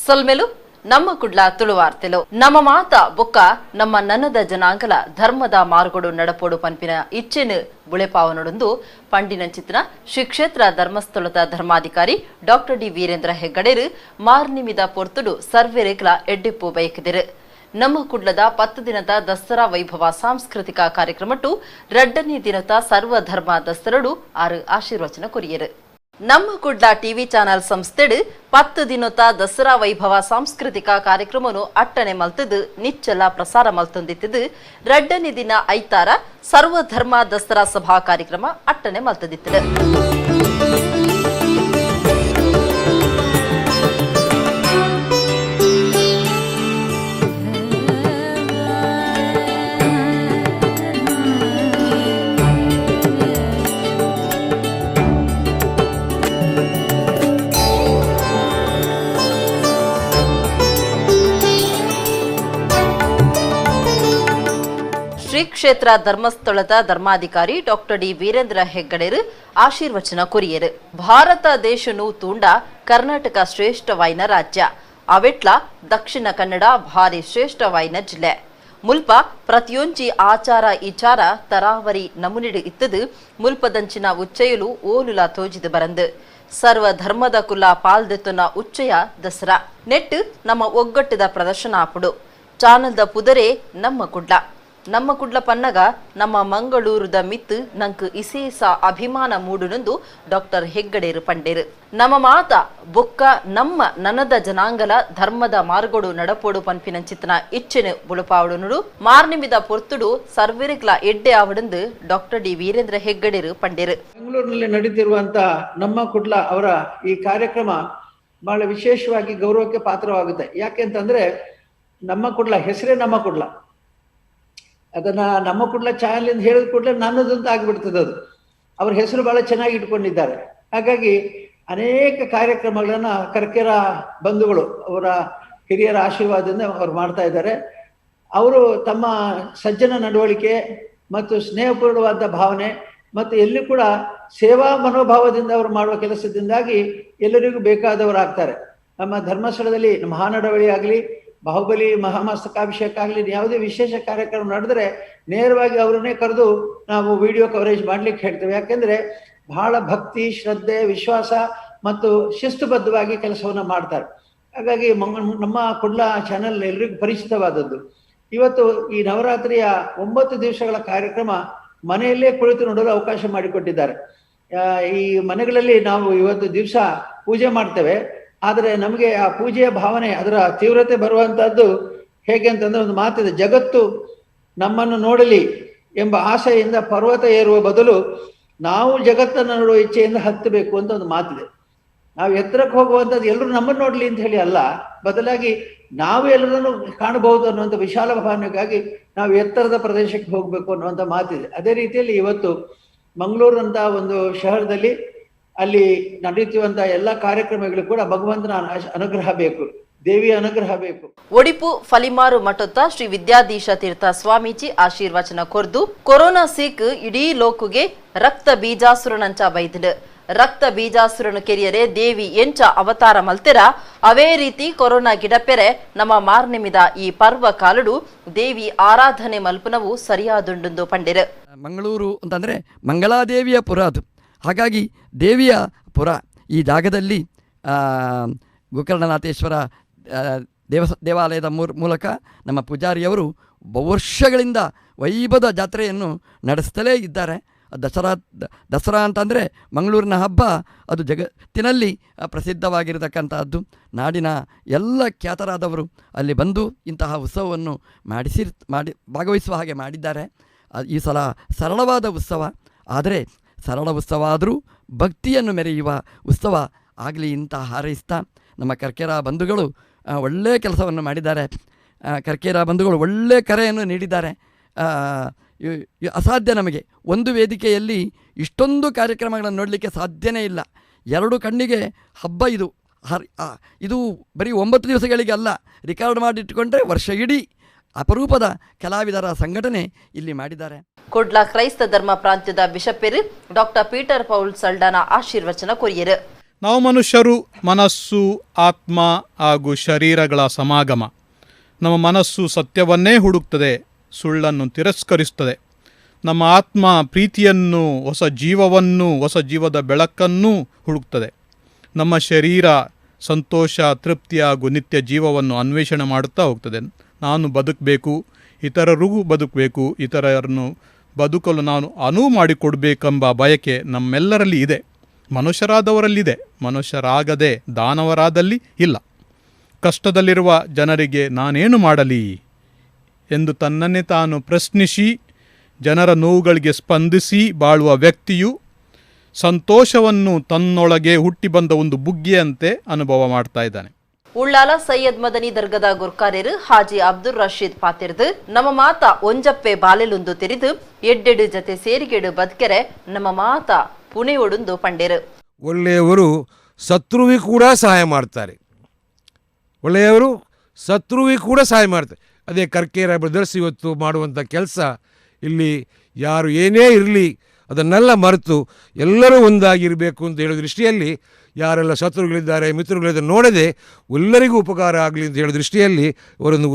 ಸೊಲ್ಮೆಲು ನಮ್ಮ ಕುಡ್ಲ ತುಳುವಾರ್ತೆಲು ನಮ್ಮ ಮಾತ ಬೊಕ್ಕ ನಮ್ಮ ನನ್ನದ ಜನಾಂಗಲ ಧರ್ಮದ ಮಾರ್ಗೋಡು ನಡಪೋಡು ಪನ್ಪಿನ ಇಚ್ಛೆನು ಬುಳೆಪಾವನೊಡೊಂದು ಪಂಡಿನಂಚಿತ್ನ ಶ್ರೀ ಕ್ಷೇತ್ರ ಧರ್ಮಸ್ಥಳದ ಧರ್ಮಾಧಿಕಾರಿ ಡಾಕ್ಟರ್ ಡಿ ವೀರೇಂದ್ರ ಹೆಗ್ಗಡೇರು ಮಾರ್ನಿಮಿದ ಪೊರ್ತುಡು ಸರ್ವೆರೆಗ್ಲ ಎಡ್ಡಿಪ್ಪು ಬಯಕಿದರು. ನಮ್ಮ ಕುಡ್ಲದ 10 ದಿನದ ದಸರಾ ವೈಭವ ಸಾಂಸ್ಕೃತಿಕ ಕಾರ್ಯಕ್ರಮಟ್ಟು 2ನೇ ದಿನದ ಸರ್ವಧರ್ಮ ದಸರಡು 6 ಆಶೀರ್ವಚನ ಕೊರಿಯರು. ನಮ್ಮ ಕುಡ್ಲ ಟಿವಿ ಚಾನೆಲ್ ಸಂಸ್ಥೆಡು 10 ದಿನದ ದಸರಾ ವೈಭವ ಸಾಂಸ್ಕೃತಿಕ ಕಾರ್ಯಕ್ರಮನು ಅಟ್ಟನೆ ಮಲ್ತದು ನಿಚ್ಚಲ ಪ್ರಸಾರ ಮಲ್ತಂದಿತ್ತದು. 2ನೇ ದಿನ ಐತಾರ ಸರ್ವಧರ್ಮ ದಸರಾ ಸಭಾ ಕಾರ್ಯಕ್ರಮ ಅಟ್ಟನೆ ಮಲ್ತದಿತ್ತದು. ಶ್ರೀ ಕ್ಷೇತ್ರ ಧರ್ಮಸ್ಥಳದ ಧರ್ಮಾಧಿಕಾರಿ ಡಾಕ್ಟರ್ ಡಿ ವೀರೇಂದ್ರ ಹೆಗ್ಗಡೇರು ಆಶೀರ್ವಚನ ಕೊರಿಯರು. ಭಾರತ ದೇಶನು ತೂಂಡ ಕರ್ನಾಟಕ ಶ್ರೇಷ್ಠವಾಯಿನ ರಾಜ್ಯ, ಅವೆಟ್ಲ ದಕ್ಷಿಣ ಕನ್ನಡ ಭಾರಿ ಶ್ರೇಷ್ಠವಾಯಿನ ಜಿಲ್ಲೆ. ಮುಲ್ಪ ಪ್ರತಿಯೊಂಜಿ ಆಚಾರ ಇಚಾರ ತರಾವರಿ ನಮುನಿಡು ಇತ್ತದು. ಮುಲ್ಪದಂಚಿನ ಉಚ್ಚಯಲು ಓಲುಲ ತೋಜಿದು ಬರಂದು. ಸರ್ವ ಧರ್ಮದ ಕುಲ ಪಾಲ್ದೆತ್ತುನ ಉಚ್ಚಯ ದಸರಾ ನೆಟ್ಟು ನಮ್ಮ ಒಗ್ಗಟ್ಟದ ಪ್ರದರ್ಶನ ಆಪುಡು. ಚಾನಲ್ದ ಪುದರೆ ನಮ್ಮ ಕುಡ್ಲ. ನಮ್ಮ ಕುಡ್ಲ ಪನ್ನಗ ನಮ್ಮ ಮಂಗಳೂರುದ ಮಿತ್ತು ನಂಕ್ ಇಸೇಸ ಅಭಿಮಾನ ಮೂಡುನೊಂದು ಡಾಕ್ಟರ್ ಹೆಗ್ಗಡೇರು ಪಂಡೇರು. ನಮ್ಮ ಮಾತ ಬೊಕ್ಕ ನಮ್ಮ ನನದ ಜನಾಂಗಲ ಧರ್ಮದ ಮಾರ್ಗೋಡು ನಡಪೋಡು ಪನ್ಪಿನಂಚಿತನ ಇಚ್ಛೆನು ಬುಳುಪಾವಡುನುಡು ಮಾರ್ನಿಮಿದ ಪೊರ್ತುಡು ಸರ್ವಿರಿಗ್ಲ ಎಡ್ಡೆ ಆವಡಂದು ಡಾಕ್ಟರ್ ಡಿ ವೀರೇಂದ್ರ ಹೆಗ್ಗಡೇರು ಪಂಡೇರು. ಬೆಂಗಳೂರಿನಲ್ಲಿ ನಡೆಯುತ್ತಿರುವಂತಹ ನಮ್ಮ ಕುಡ್ಲ ಅವರ ಈ ಕಾರ್ಯಕ್ರಮ ಬಹಳ ವಿಶೇಷವಾಗಿ ಗೌರವಕ್ಕೆ ಪಾತ್ರವಾಗುತ್ತೆ. ಯಾಕೆಂತಂದ್ರೆ ನಮ್ಮ ಕುಡ್ಲ ಹೆಸರೇ ನಮ್ಮ ಕುಡ್ಲ. ಅದನ್ನ ನಮ್ಮ ಕುಡ್ಲ ಚಾನೆಲ್ ಅಂತ ಹೇಳಿದ ಕೂಡಲೇ ನನ್ನದಂತ ಆಗಿಬಿಡ್ತದೆ. ಅದು ಅವ್ರ ಹೆಸರು ಬಹಳ ಚೆನ್ನಾಗಿ ಇಟ್ಕೊಂಡಿದ್ದಾರೆ. ಹಾಗಾಗಿ ಅನೇಕ ಕಾರ್ಯಕ್ರಮಗಳನ್ನ ಕರ್ಕೆರ ಬಂಧುಗಳು ಅವರ ಹಿರಿಯರ ಆಶೀರ್ವಾದದಿಂದ ಅವ್ರು ಮಾಡ್ತಾ ಇದ್ದಾರೆ. ಅವರು ತಮ್ಮ ಸಜ್ಜನ ನಡವಳಿಕೆ ಮತ್ತು ಸ್ನೇಹಪೂರ್ಣವಾದ ಭಾವನೆ ಮತ್ತು ಎಲ್ಲಿ ಕೂಡ ಸೇವಾ ಮನೋಭಾವದಿಂದ ಅವರು ಮಾಡುವ ಕೆಲಸದಿಂದಾಗಿ ಎಲ್ಲರಿಗೂ ಬೇಕಾದವರಾಗ್ತಾರೆ. ನಮ್ಮ ಧರ್ಮಸ್ಥಳದಲ್ಲಿ ಮಹಾನಡವಳಿ ಆಗಲಿ, ಬಾಹುಬಲಿ ಮಹಾಮಸ್ತಕಾಭಿಷೇಕ ಆಗಲಿ, ಯಾವುದೇ ವಿಶೇಷ ಕಾರ್ಯಕ್ರಮ ನಡೆದರೆ ನೇರವಾಗಿ ಅವರನ್ನೇ ಕರೆದು ನಾವು ವಿಡಿಯೋ ಕವರೇಜ್ ಮಾಡಲಿಕ್ಕೆ ಹೇಳ್ತೇವೆ. ಯಾಕೆಂದರೆ ಬಹಳ ಭಕ್ತಿ, ಶ್ರದ್ಧೆ, ವಿಶ್ವಾಸ ಮತ್ತು ಶಿಸ್ತುಬದ್ಧವಾಗಿ ಕೆಲಸವನ್ನು ಮಾಡ್ತಾರೆ. ಹಾಗಾಗಿ ನಮ್ಮ ಕುಡ್ಲ ಚಾನೆಲ್ ಎಲ್ರಿಗೂ ಪರಿಚಿತವಾದದ್ದು. ಇವತ್ತು ಈ ನವರಾತ್ರಿಯ 9 ದಿವಸಗಳ ಕಾರ್ಯಕ್ರಮ ಮನೆಯಲ್ಲೇ ಕುಳಿತು ನೋಡಲು ಅವಕಾಶ ಮಾಡಿಕೊಟ್ಟಿದ್ದಾರೆ. ಈ ಮನೆಗಳಲ್ಲಿ ನಾವು ಇವತ್ತು ದಿವಸ ಪೂಜೆ ಮಾಡ್ತೇವೆ. ಆದರೆ ನಮಗೆ ಆ ಪೂಜೆಯ ಭಾವನೆ, ಅದರ ತೀವ್ರತೆ ಬರುವಂತಹದ್ದು ಹೇಗೆ ಅಂತಂದ್ರೆ, ಒಂದು ಮಾತಿದೆ, ಜಗತ್ತು ನಮ್ಮನ್ನು ನೋಡಲಿ ಎಂಬ ಆಸೆಯಿಂದ ಪರ್ವತ ಏರುವ ಬದಲು ನಾವು ಜಗತ್ತನ್ನು ನೋಡುವ ಇಚ್ಛೆಯಿಂದ ಹತ್ತಬೇಕು ಅಂತ ಒಂದು ಮಾತಿದೆ. ನಾವು ಎತ್ತರಕ್ಕೆ ಹೋಗುವಂಥದ್ದು ಎಲ್ಲರೂ ನಮ್ಮನ್ನು ನೋಡಲಿ ಅಂತ ಹೇಳಿ ಅಲ್ಲ, ಬದಲಾಗಿ ನಾವು ಎಲ್ಲರನ್ನು ಕಾಣಬಹುದು ಅನ್ನುವಂಥ ವಿಶಾಲ ಭಾವನೆಗಾಗಿ ನಾವು ಎತ್ತರದ ಪ್ರದೇಶಕ್ಕೆ ಹೋಗಬೇಕು ಅನ್ನುವಂಥ ಮಾತಿದೆ. ಅದೇ ರೀತಿಯಲ್ಲಿ ಇವತ್ತು ಮಂಗಳೂರಂಥ ಒಂದು ಶಹರದಲ್ಲಿ ಅಲ್ಲಿ ನಡೆಯುತ್ತಿರುವಂತಹ ಎಲ್ಲ ಕಾರ್ಯಕ್ರಮಗಳು ಕೂಡ ಭಗವಂತನ ಅನುಗ್ರಹ ಬೇಕು, ದೇವಿಯ ಅನುಗ್ರಹ ಬೇಕು. ಒಡಿಪು ಫಲಿಮಾರು ಮಠದ ಶ್ರೀ ವಿದ್ಯಾಧೀಶ ತೀರ್ಥ ಸ್ವಾಮೀಜಿ ಆಶೀರ್ವಚನ ಕೊರ್ದು ಕೊರೋನಾ ಸೀಕ್ ಇಡೀ ಲೋಕುಗೆ ರಕ್ತ ಬೀಜಾಸುರನಂಚ ಬೈದಿಡು. ರಕ್ತ ಬೀಜಾಸುರನು ಕೆರಿಯರೆ ದೇವಿ ಎಂಚ ಅವತಾರ ಮಲ್ತೆರ ಅವೇ ರೀತಿ ಕೊರೋನಾ ಗಿಡಪೆರೆ ನಮ್ಮ ಮಾರ್ನಿಮಿದ ಈ ಪರ್ವ ಕಾಲಡು ದೇವಿ ಆರಾಧನೆ ಮಲ್ಪನವು ಸರಿಯಾದುಂಡು ಪಂಡಿರು. ಮಂಗಳೂರು ಅಂತಂದ್ರೆ ಮಂಗಳಾದೇವಿಯ ಪುರ ಅದು. ಹಾಗಾಗಿ ದೇವಿಯ ಪುರ ಈ ಜಾಗದಲ್ಲಿ ಗೋಕರ್ಣನಾಥೇಶ್ವರ ದೇವಾಲಯದ ಮೂಲಕ ನಮ್ಮ ಪೂಜಾರಿಯವರು ಬಹುವರ್ಷಗಳಿಂದ ವೈಭವದ ಜಾತ್ರೆಯನ್ನು ನಡೆಸ್ತಲೇ ಇದ್ದಾರೆ. ದಸರಾ ಅಂತಂದರೆ ಮಂಗಳೂರಿನ ಹಬ್ಬ, ಅದು ಜಗತ್ತಿನಲ್ಲಿ ಪ್ರಸಿದ್ಧವಾಗಿರತಕ್ಕಂತಹದ್ದು. ನಾಡಿನ ಎಲ್ಲ ಖ್ಯಾತರಾದವರು ಅಲ್ಲಿ ಬಂದು ಇಂತಹ ಉತ್ಸವವನ್ನು ಮಾಡಿ ಭಾಗವಹಿಸುವ ಹಾಗೆ ಮಾಡಿದ್ದಾರೆ. ಈ ಸಲ ಸರಳವಾದ ಉತ್ಸವ, ಆದರೆ ಸರಳ ಉತ್ಸವ ಆದರೂ ಭಕ್ತಿಯನ್ನು ಮೆರೆಯುವ ಉತ್ಸವ ಆಗಲಿ ಅಂತ ಹಾರೈಸ್ತಾ ನಮ್ಮ ಕರ್ಕೆರ ಬಂಧುಗಳು ಒಳ್ಳೆಯ ಕೆಲಸವನ್ನು ಮಾಡಿದ್ದಾರೆ. ಕರ್ಕೆರ ಬಂಧುಗಳು ಒಳ್ಳೆಯ ಕರೆಯನ್ನು ನೀಡಿದ್ದಾರೆ. ಅಸಾಧ್ಯ ನಮಗೆ ಒಂದು ವೇದಿಕೆಯಲ್ಲಿ ಇಷ್ಟೊಂದು ಕಾರ್ಯಕ್ರಮಗಳನ್ನು ನೋಡಲಿಕ್ಕೆ ಸಾಧ್ಯನೇ ಇಲ್ಲ. ಎರಡು ಕಣ್ಣಿಗೆ ಹಬ್ಬ ಇದು. ಇದು ಬರೀ 9 ದಿವಸಗಳಿಗೆ ಅಲ್ಲ, ರೆಕಾರ್ಡ್ ಮಾಡಿಟ್ಟುಕೊಂಡ್ರೆ ವರ್ಷ ಇಡೀ ಅಪರೂಪದ ಕಲಾವಿದರ ಸಂಘಟನೆ ಇಲ್ಲಿ ಮಾಡಿದ್ದಾರೆ. ಕುಡ್ಲ ಕ್ರೈಸ್ತ ಧರ್ಮ ಪ್ರಾಂತ್ಯದ ಬಿಷಪೆರು doctor Peter Paul Saldanha ಆಶೀರ್ವಚನ ಕೊರಿಯರು. ನಾವು ಮನುಷ್ಯರು ಮನಸ್ಸು, ಆತ್ಮ ಹಾಗೂ ಶರೀರಗಳ ಸಮಾಗಮ. ನಮ್ಮ ಮನಸ್ಸು ಸತ್ಯವನ್ನೇ ಹುಡುಕ್ತದೆ, ಸುಳ್ಳನ್ನು ತಿರಸ್ಕರಿಸುತ್ತದೆ. ನಮ್ಮ ಆತ್ಮ ಪ್ರೀತಿಯನ್ನು, ಹೊಸ ಜೀವವನ್ನು, ಹೊಸ ಜೀವದ ಬೆಳಕನ್ನು ಹುಡುಕ್ತದೆ. ನಮ್ಮ ಶರೀರ ಸಂತೋಷ, ತೃಪ್ತಿ ಹಾಗೂ ನಿತ್ಯ ಜೀವವನ್ನು ಅನ್ವೇಷಣೆ ಮಾಡುತ್ತಾ ಹೋಗ್ತದೆ. ನಾನು ಬದುಕಬೇಕು, ಇತರರಿಗೂ ಬದುಕಬೇಕು, ಇತರರನ್ನು ಬದುಕಲು ನಾನು ಅನುವು ಮಾಡಿಕೊಡಬೇಕೆಂಬ ಬಯಕೆ ನಮ್ಮೆಲ್ಲರಲ್ಲಿ ಇದೆ. ಮನುಷ್ಯರಾದವರಲ್ಲಿದೆ, ಮನುಷ್ಯರಾಗದೆ ದಾನವರಾದಲ್ಲಿ ಇಲ್ಲ. ಕಷ್ಟದಲ್ಲಿರುವ ಜನರಿಗೆ ನಾನೇನು ಮಾಡಲಿ ಎಂದು ತನ್ನನ್ನೇ ತಾನು ಪ್ರಶ್ನಿಸಿ ಜನರ ನೋವುಗಳಿಗೆ ಸ್ಪಂದಿಸಿ ಬಾಳುವ ವ್ಯಕ್ತಿಯು ಸಂತೋಷವನ್ನು ತನ್ನೊಳಗೆ ಹುಟ್ಟಿ ಬಂದ ಒಂದು ಬುಗ್ಗೆಯಂತೆ ಅನುಭವ ಮಾಡ್ತಾ ಇದ್ದಾನೆ. ಉಳ್ಳಾಲ ಸೈಯದ್ ಮದನಿ ದರ್ಗದ ಗುರ್ಕಾರ್ಯರು ಹಾಜಿ ಅಬ್ದುಲ್ ರಶೀದ್ ಪಾತಿರ್ದು ನಮ್ಮ ಮಾತ ಒಂಜಪ್ಪೆ ಬಾಲೆಲುಂದು ತಿರಿದು ಎಡ್ಡೆಡು ಜತೆ ಸೇರಿಗೆಡು ಬದುಕೆರೆ ನಮ್ಮ ಮಾತ ಪುಣೆಯೊಡುಂದು ಪಂಡೇರು. ಒಳ್ಳೆಯವರು ಶತ್ರುವಿಗೆ ಕೂಡ ಸಹಾಯ ಮಾಡ್ತಾರೆ, ಒಳ್ಳೆಯವರು ಶತ್ರುವಿಗೆ ಕೂಡ ಸಹಾಯ ಮಾಡ್ತಾರೆ. ಅದೇ ಕರ್ಕೇರ ಬ್ರದರ್ಸ್ ಇವತ್ತು ಮಾಡುವಂಥ ಕೆಲಸ, ಇಲ್ಲಿ ಯಾರು ಏನೇ ಇರಲಿ ಅದನ್ನೆಲ್ಲ ಮರೆತು ಎಲ್ಲರೂ ಒಂದಾಗಿರಬೇಕು ಅಂತ ಹೇಳೋ ದೃಷ್ಟಿಯಲ್ಲಿ, ಯಾರೆಲ್ಲ ಶತ್ರುಗಳಿದ್ದಾರೆ ಮಿತ್ರಗಳಿದ್ದಾರೆ ನೋಡದೆ ಎಲ್ಲರಿಗೂ ಉಪಕಾರ ಆಗಲಿ ಅಂತ ಹೇಳೋ ದೃಷ್ಟಿಯಲ್ಲಿ ಅವರೊಂದು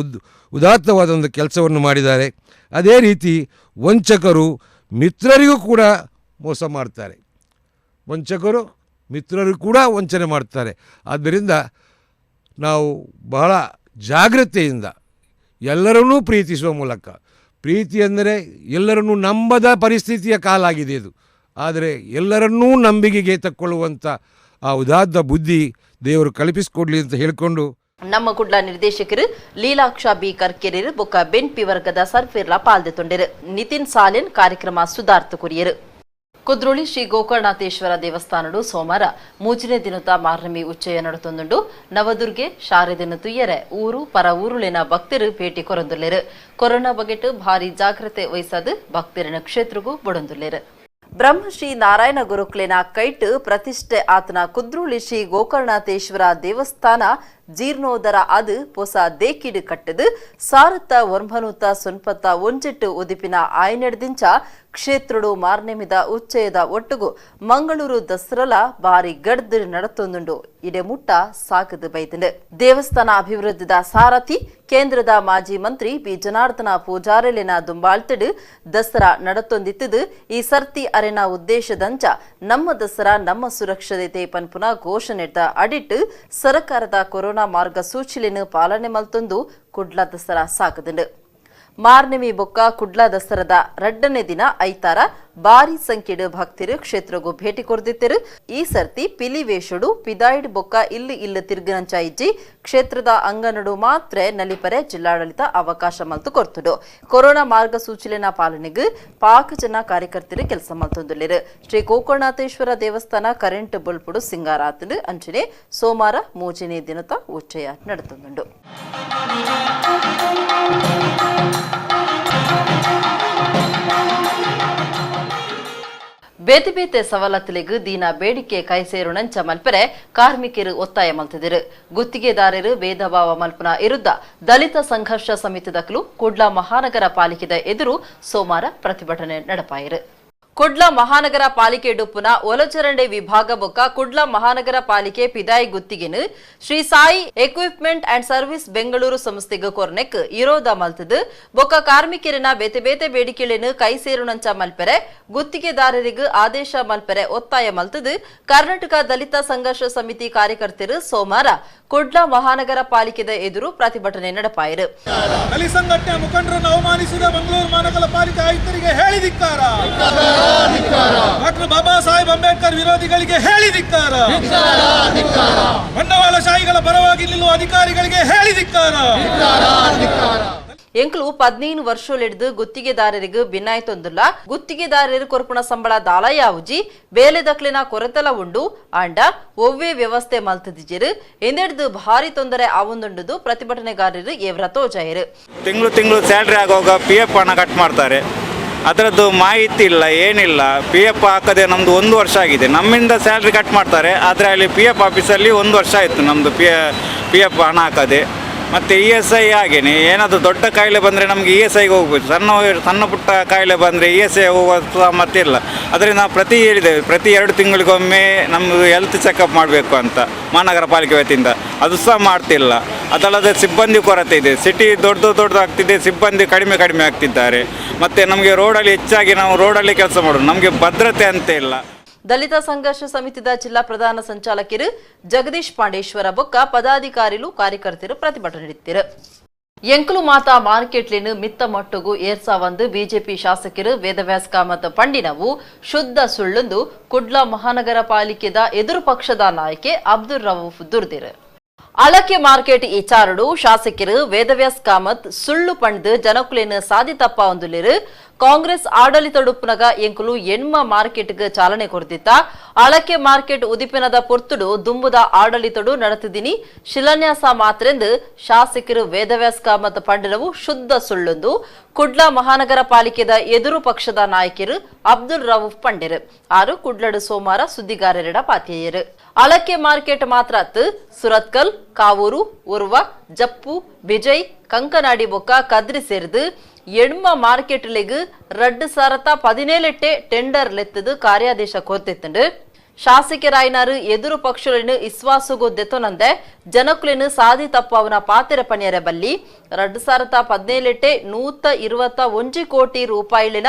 ಉದಾತ್ತವಾದ ಒಂದು ಕೆಲಸವನ್ನು ಮಾಡಿದ್ದಾರೆ. ಅದೇ ರೀತಿ ವಂಚಕರು ಮಿತ್ರರಿಗೂ ಕೂಡ ಮೋಸ ಮಾಡ್ತಾರೆ, ವಂಚಕರು ಮಿತ್ರರಿಗೂ ಕೂಡ ವಂಚನೆ ಮಾಡ್ತಾರೆ. ಆದ್ದರಿಂದ ನಾವು ಬಹಳ ಜಾಗೃತೆಯಿಂದ ಎಲ್ಲರನ್ನೂ ಪ್ರೀತಿಸುವ ಮೂಲಕ, ಪ್ರೀತಿ ಅಂದರೆ ಎಲ್ಲರನ್ನೂ ನಂಬದ ಪರಿಸ್ಥಿತಿಯ ಕಾಲಾಗಿದೆ ಇದು, ಆದರೆ ಎಲ್ಲರನ್ನೂ ನಂಬಿಕೆಗೆ ತಕ್ಕೊಳ್ಳುವಂಥ ಆ ಉದಾತ್ತ ಬುದ್ಧಿ ದೇವರು ಕಲ್ಪಿಸಿಕೊಡ್ಲಿ ಅಂತ ಹೇಳಿಕೊಂಡು. ನಮ್ಮ ಕುಡ್ಲ ನಿರ್ದೇಶಕರು ಲೀಲಾಕ್ಷ ಬಿ ಕರ್ಕೆರೆರು ಬೊಕ್ಕ ಬೆನ್ಪಿ ವರ್ಗದ ಸರ್ಫಿರ್ಲಾ ಪಾಲ್ದೆ ತೊಂಡಿರು. ನಿತಿನ್ ಸಾಲಿನ್ ಕಾರ್ಯಕ್ರಮ ಸುಧಾರ್ಥ ಕುರಿಯರು. ಕುದ್ರೋಳಿ ಶ್ರೀ ಗೋಕರ್ಣಾಥೇಶ್ವರ ದೇವಸ್ಥಾನಡು ಸೋಮವಾರ ಮೂಜನೇ ದಿನದ ಮಾರ್ನಮಿ ಉಚ್ಚಯ ನಡತೊಂದುಂಡು. ನವದುರ್ಗೆ ಶಾರದಿನ ತುಯ್ಯರೆ ಊರು ಪರ ಊರುಳಿನ ಭಕ್ತರು ಭೇಟಿ ಕೊರೊಂದುಲ್ಲೆರು. ಕೊರೋನಾ ಬಗೆಟ್ ಭಾರಿ ಜಾಗ್ರತೆ ವಹಿಸದು ಭಕ್ತರಿನ ಕ್ಷೇತ್ರಗೂ ಬಡೊಂದುಲ್ಲೆರು. ಬ್ರಹ್ಮಶ್ರೀ ನಾರಾಯಣ ಗುರುಕ್ಲೆನ ಕೈಟ್ ಪ್ರತಿಷ್ಠೆ ಆತನ ಕುದ್ರೋಳಿ ಶ್ರೀ ಗೋಕರ್ಣಾಥೇಶ್ವರ ದೇವಸ್ಥಾನ ಜೀರ್ಣೋದರ ಅದು ಪೊಸ ದೇಕಿಡು ಕಟ್ಟದು ಸಾರತ್ತ ಒರ್ಮನೂತ ಸೊನ್ಪತ್ತ ಒಂಜೆಟ್ಟು ಉದಿಪಿನ ಆಯನೆಡ್ದಿಂಚ ಕ್ಷೇತ್ರಡು ಮಾರ್ನೆಮಿದ ಉಚ್ಚಯದ ಒಟ್ಟುಗು ಮಂಗಳೂರು ದಸರಲ ಬಾರಿ ಗಡ್ದು ನಡತೊಂದುಂಡು. ಇಡೆ ಮುಟ್ಟ ಸಾಗದು ಬೈದಂಡು. ದೇವಸ್ಥಾನ ಅಭಿವೃದ್ಧಿದ ಸಾರಥಿ ಕೇಂದ್ರದ ಮಾಜಿ ಮಂತ್ರಿ ಬಿ ಜನಾರ್ದನ ಪೂಜಾರಲಿನ ದುಂಬಾಳ್ತಿಡು ದಸರಾ ನಡತೊಂದಿತ್ತದು. ಈ ಸರ್ತಿ ಅರೆನ ಉದ್ದೇಶದಂಚ ನಮ್ಮ ದಸರಾ ನಮ್ಮ ಸುರಕ್ಷತೆ ಪನ್ಪುನ ಘೋಷಣೆದ ಅಡಿಟ್ಟು ಸರಕಾರದ ಕೊರೋನಾ ಮಾರ್ಗಸೂಚಿಯನ್ನು ಪಾಲನೆ ಮಲ್ತೊಂದು ಕುಡ್ಲ ದಸರಾ ಸಾಗದುಂಡು. ಮಾರ್ನೆಮಿ ಬೊಕ್ಕ ಕುಡ್ಲ ದಸರದ ರಡ್ಡನೇ ದಿನ ಐತಾರ ಭಾರಿ ಸಂಖ್ಯೆಡು ಭಕ್ತರು ಕ್ಷೇತ್ರಗೂ ಭೇಟಿ ಕೊರ್ದಿತ್ತರು. ಈ ಸರ್ತಿ ಪಿಲಿವೇಶುಡು ಪಿದಾಯಿಡ್ ಬೊಕ್ಕ ಇಲ್ಲಿ ಇಲ್ಲ ತಿರ್ಗನಂಚ ಇಜ್ಜಿ ಕ್ಷೇತ್ರದ ಅಂಗನಡು ಮಾತ್ರ ನಲಿಪರೆ ಜಿಲ್ಲಾಡಳಿತ ಅವಕಾಶ ಮಲ್ತು ಕೊರ್ತುಡು. ಕೊರೋನಾ ಮಾರ್ಗಸೂಚಿಲಿನ ಪಾಲನೆಗೆ ಪಾಕ ಜನ ಕಾರ್ಯಕರ್ತರು ಕೆಲಸ ಮಲ್ತೊಂದುಲ್ಲೆರು. ಶ್ರೀ ಗೋಕರ್ಣಾಥೇಶ್ವರ ದೇವಸ್ಥಾನ ಕರೆಂಟ್ ಬೊಲ್ಪುಡು ಸಿಂಗಾರಾತುಂಡು. ಅಂಚನೆ ಸೋಮವಾರ ಮೂಜನೇ ದಿನದ ಉಚ್ಚಯ ನಡತೊಂದುಂಡು. ಬೇತೆ ಬೇತೆ ಸವಲತ್ತುಲೆಗ್ ದೀನ ಬೇಡಿಕೆ ಕೈಸೇರುನಂಚ ಮಲ್ಪೆರೆ ಕಾರ್ಮಿಕರು ಒತ್ತಾಯ ಮಲ್ತಿದರು. ಗುತ್ತಿಗೆದಾರರು ಭೇದ ಭಾವ ಮಲ್ಪನ ವಿರುದ್ಧ ದಲಿತ ಸಂಘರ್ಷ ಸಮಿತಿದಕ್ಲು ಕುಡ್ಲ ಮಹಾನಗರ ಪಾಲಿಕೆದ ಎದುರು ಸೋಮವಾರ ಪ್ರತಿಭಟನೆ ನಡೆಪಾಯಿರು. ಕುಡ್ಲ ಮಹಾನಗರ ಪಾಲಿಕೆ ಡುಪ್ಪುನ ಒಲಚರಂಡೆ ವಿಭಾಗ ಬೊಕ್ಕ ಕುಡ್ಲ ಮಹಾನಗರ ಪಾಲಿಕೆ ಪಿದಾಯಿ ಗುತ್ತಿಗೆನು Shri Sai equipment and service Bengaluru ಸಂಸ್ಥೆಗೆ ಕೊರ್ನೆಕ್ ಇರೋದ ಮಲ್ತದು. ಬೊಕ್ಕ ಕಾರ್ಮಿಕರಿನ ಬೇತೆ ಬೇತೆ ಬೇಡಿಕೆಗಳನ್ನು ಕೈಸೇರುನಂಚ ಮಲ್ಪೆರೆ ಗುತ್ತಿಗೆದಾರರಿಗೆ ಆದೇಶ ಮಲ್ಪೆರೆ ಒತ್ತಾಯ ಮಲ್ತದು. ಕರ್ನಾಟಕ ದಲಿತ ಸಂಘರ್ಷ ಸಮಿತಿ ಕಾರ್ಯಕರ್ತರು ಸೋಮವಾರ ಕುಡ್ಲ ಮಹಾನಗರ ಪಾಲಿಕೆದ ಎದುರು ಪ್ರತಿಭಟನೆ ನಡೆಪಾಯಿರು. ದಲಿತ ಸಂಘಟನೆ ಮುಖಂಡರನ್ನು ಅವಮಾನಿಸಿದ ಮಂಗಳೂರು ಮಹಾನಗರ ಪಾಲಿಕೆ ಆಯುಕ್ತರಿಗೆ ಹೇಳಿ ಧಿಕ್ಕಾರ, ಡಾಕ್ಟರ್ ಬಾಬಾ ಸಾಹೇಬ್ ಅಂಬೇಡ್ಕರ್ ವಿರೋಧಿಗಳಿಗೆ ಹೇಳಿ ಧಿಕ್ಕಾರ, ಬಂಡವಾಳಶಾಹಿಗಳ ಪರವಾಗಿ ನಿಲ್ಲುವ ಅಧಿಕಾರಿಗಳಿಗೆ ಹೇಳಿ ಧಿಕ್ಕಾರ. ಎಂಕ್ಲು 15 ವರ್ಷಗಳಿಡ್ದು ಗುತ್ತಿಗೆದಾರರಿಗೆ ಭಿನ್ನಾಯ್ತೊಂದಿಲ್ಲ. ಗುತ್ತಿಗೆದಾರರು ಕೊರ್ಪುಣ ಸಂಬಳ ದಾಲ ಯಾವುಜಿ ಬೇಲೆ ದಕ್ಲಿನ ಕೊರತೆಲ ಉಂಡು ಆಂಡ ಒವ್ವೇ ವ್ಯವಸ್ಥೆ ಮಲ್ತದಿಜರು ಎಂದೆಡ್ದು ಭಾರಿ ತೊಂದರೆ ಆವೊಂದುಂಡುದು ಪ್ರತಿಭಟನೆಗಾರರು ಏವ್ರ ತೋಜಾಯರು. ತಿಂಗಳು ತಿಂಗಳು ಸ್ಯಾಲ್ರಿ ಆಗುವಾಗ ಪಿ ಎಫ್ ಹಣ ಕಟ್ ಮಾಡ್ತಾರೆ, ಅದರದ್ದು ಮಾಹಿತಿ ಇಲ್ಲ, ಏನಿಲ್ಲ. ಪಿ ಎಫ್ ಹಾಕದೆ ನಮ್ಮದು 1 ವರ್ಷ ಆಗಿದೆ. ನಮ್ಮಿಂದ ಸ್ಯಾಲ್ರಿ ಕಟ್ ಮಾಡ್ತಾರೆ, ಆದರೆ ಅಲ್ಲಿ ಪಿ ಎಫ್ ಆಫೀಸಲ್ಲಿ 1 ವರ್ಷ ಆಯಿತು ನಮ್ಮದು ಪಿ ಎಫ್ ಹಣ ಹಾಕದೆ. ಮತ್ತು E S I ಹಾಗೇನೆ, ಏನಾದರೂ ದೊಡ್ಡ ಕಾಯಿಲೆ ಬಂದರೆ ನಮಗೆ ಇ ಎಸ್ ಐಗೆ ಹೋಗ್ಬೇಕು. ಸಣ್ಣ ಸಣ್ಣ ಪುಟ್ಟ ಕಾಯಿಲೆ ಬಂದರೆ E S I ಹೋಗುವ ಸಾಮರ್ಥ್ಯ ಇಲ್ಲ. ಅದರಿಂದ ನಾವು ಪ್ರತಿ ಹೇಳಿದ್ದೇವೆ, ಪ್ರತಿ 2 ತಿಂಗಳಿಗೊಮ್ಮೆ ನಮ್ಮದು ಹೆಲ್ತ್ ಚೆಕಪ್ ಮಾಡಬೇಕು ಅಂತ ಮಹಾನಗರ ಪಾಲಿಕೆ ವತಿಯಿಂದ, ಅದು ಸಹ ಮಾಡ್ತಿಲ್ಲ. ಅದಲ್ಲದೆ ಸಿಬ್ಬಂದಿ ಕೊರತೆ ಇದೆ. ಸಿಟಿ ದೊಡ್ಡ ದೊಡ್ಡದಾಗ್ತಿದೆ, ಸಿಬ್ಬಂದಿ ಕಡಿಮೆ ಕಡಿಮೆ ಆಗ್ತಿದ್ದಾರೆ. ಮತ್ತು ನಮಗೆ ರೋಡಲ್ಲಿ ಹೆಚ್ಚಾಗಿ ನಾವು ರೋಡಲ್ಲಿ ಕೆಲಸ ಮಾಡೋದು, ನಮಗೆ ಭದ್ರತೆ ಅಂತ ಇಲ್ಲ. ದಲಿತ ಸಂಘರ್ಷ ಸಮಿತಿದ ಜಿಲ್ಲಾ ಪ್ರಧಾನ ಸಂಚಾಲಕರು ಜಗದೀಶ್ ಪಾಂಡೇಶ್ವರ ಬೊಕ್ಕ ಪದಾಧಿಕಾರಿಲು ಕಾರ್ಯಕರ್ತರು ಪ್ರತಿಭಟನೆ ನಡೆತ್ತಿರು. ಎಂಕಲು ಮಾತಾ ಮಾರ್ಕೆಟ್ಲಿನ ಮಿತ್ತ ಮಟ್ಟುಗು ಏರ್ಸಾವಂದು ಬಿಜೆಪಿ ಶಾಸಕರು ವೇದವ್ಯಾಸ್ ಕಾಮತ್ ಪಂಡಿನವು ಶುದ್ಧ ಸುಳ್ಳುಂದು ಕುಡ್ಲ ಮಹಾನಗರ ಪಾಲಿಕೆದ ಎದುರು ಪಕ್ಷದ ನಾಯಕೆ ಅಬ್ದುಲ್ ರವೂಫ್ ದುರ್ದಿರು. ಅಳಕೆ ಮಾರ್ಕೆಟ್ ಇಚಾರಡು ಶಾಸಕರು ವೇದವ್ಯಾಸ್ ಕಾಮತ್ ಸುಳ್ಳು ಪಂಡ್ದು ಜನಕುಲೇನು ಸಾದಿತಪ್ಪ ಒಂದುಲಿರು. ಕಾಂಗ್ರೆಸ್ ಆಡಳಿತಡುಪ್ಪುನಗ ಎಂಕುಲು ಎಣ್ಮ ಮಾರ್ಕೆಟ್ಗೆ ಚಾಲನೆ ಕೊಡ್ತಿತ್ತ. ಅಳಕೆ ಮಾರ್ಕೆಟ್ ಉದಿಪಿನದ ಪೊರ್ತುಡು ದುಂಬುದ ಆಡಳಿತಡು ನಡೆತಿದ್ದೀನಿ ಶಿಲಾನ್ಯಾಸ ಮಾತ್ರೆಂದು ಶಾಸಕರು ವೇದವ್ಯಾಸ್ ಕಾಮತ್ ಪಂಡಿನವು ಶುದ್ಧ ಸುಳ್ಳುಂದು ಕುಡ್ಲ ಮಹಾನಗರ ಪಾಲಿಕೆದ ಎದುರು ಪಕ್ಷದ ನಾಯಕರು ಅಬ್ದುಲ್ ರವೂಫ್ ಪಂಡಿರು. ಆರು ಕುಡ್ಲಡು ಸೋಮವಾರ ಸುದ್ದಿಗಾರರಿಡ ಪಾತಿಯರು. ಅಳಕೆ ಮಾರ್ಕೆಟ್ ಮಾತ್ರ ಸುರತ್ಕಲ್, ಕಾವೂರು, ಉರ್ವ, ಜಪ್ಪು, ಬಿಜಯ್, ಕಂಕನಾಡಿ ಬೊಕ್ಕ ಕದ್ರಿ ಸೇರಿದು ಎಣ್ಮ ಮಾರ್ಕೆಟ್ಲೆಗ್ 2017 ಟೆಂಡರ್ ಲೆತ್ತದು ಕಾರ್ಯಾದೇಶ ಕೋರ್ತಿತ್ತುಂಡು. ಶಾಸಕರಾಯ್ನಾರು ಎದುರು ಪಕ್ಷಗಳನ್ನು ಇಸ್ವಾಸುಗು ದೆತ್ತೊನಂದೆ ಜನಕುಲೇನು ಸಾದಿ ತಪ್ಪವನ ಪಾತೆರ ಪಣಿಯರ ಬಲ್ಲಿ 2017 121 ಕೋಟಿ ರೂಪಾಯಿಲಿನ